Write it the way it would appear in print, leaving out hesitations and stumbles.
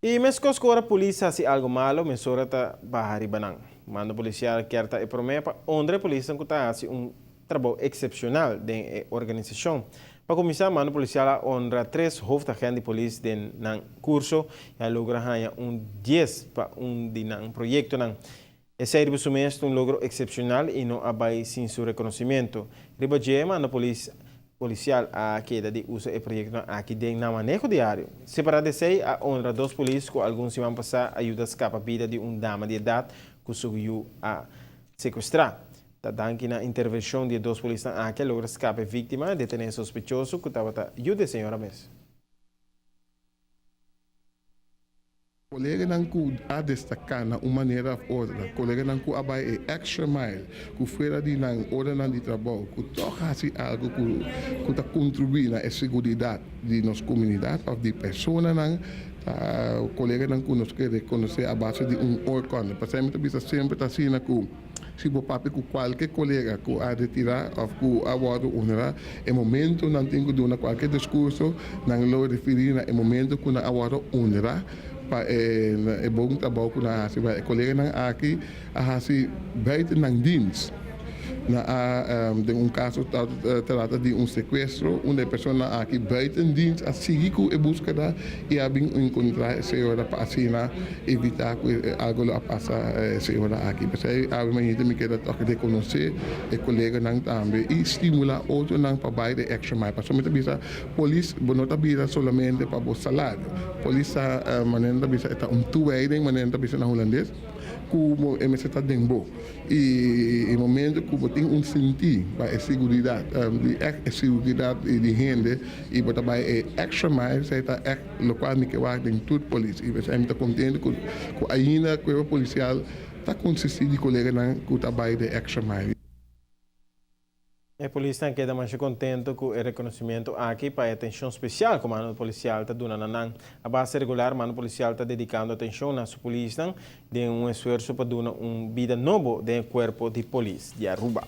Y mescos cu ora polis haci algo malo, mesora ta baha riba nan. Mando Policial kier ta e prome pa honra e polisnan cu ta haci un trabou excepcional den e organisacion. Pa cuminsa, Mando Policial a honra tres hoofdagent di polis den nan curso y a logra haña un dies pa un di nan proyectonan. Esey riba su mes ta un logro excepcional y no a bay sin su reconocimiento. Riba dje, Mando Polis Policial a keda di usa e proyectonan aki den nan maneho diario. Separa di esey, a honra dos polis cu algun siman pasa a yuda scapa bida di un dama di edad cu su yu a secuestra. Ta danki na intervencion di e dos polisnan aki a logra scapa e victima y detene e sospechoso cu tabata yu di e señora mes. Koleganan ku a destaká na un manera òf otro, koleganan ku a bai e extra mile, ku fuera di nan oranan di trabou, ku tòg hasi algu ku ku ta kontribuí na e seguridat di nos komunidat òf di personanan, ta koleganan ku nos ke rekonosé a base di un oorkonde. Pasobra mi ta bisa semper ta asina ku. Si bo papia ku kualke kolega ku a retirá òf ku a wòrdu honrá, e momentu nan tin ku duna kualke diskurso, nan lo referí na e momentu ku nan a wòrdu honrá pa e bon trabou ku nan a hasi. E koleganan aki a hasi buiten nan dienst. Nan a, den un kaso ta trata di un sekuestro, unda e personanan aki buiten dienst a sigui ku e búskeda i a bin enkontrá e señora pa asina evitá ku algu lo a pasa e señora aki. P'esei awe mainta mi keda tok rekonosé e koleganan tambe i stimulá otronan pa bai de extra mile. Pasobra mi ta bisa polis bo no ta bira solamente pa bo salario. Polis ta manera nan ta bisa e ta un toewijding manera nan ta bisa na hulandes ku e mester ta den bo. I e momento ku bo tin un sintí pa e siguridat di ègt e siguridat di hende i bo ta bai e extra mile esei ta ègt lokual mi ke wak den tur polis i p'esei mi ta kontento ku ku ainda kuerpo polisial ta konsistí di koleganan ku ta bai de extra mile. E polisnan keda masha contento cu e reconocimento aki pa e atencion special cu Mando Policial ta duna na nan. A base regular Mando Policial ta dedicando atencion na su polisnan den un esfuerso pa duna un bida nobo den e cuerpo di polis di Aruba.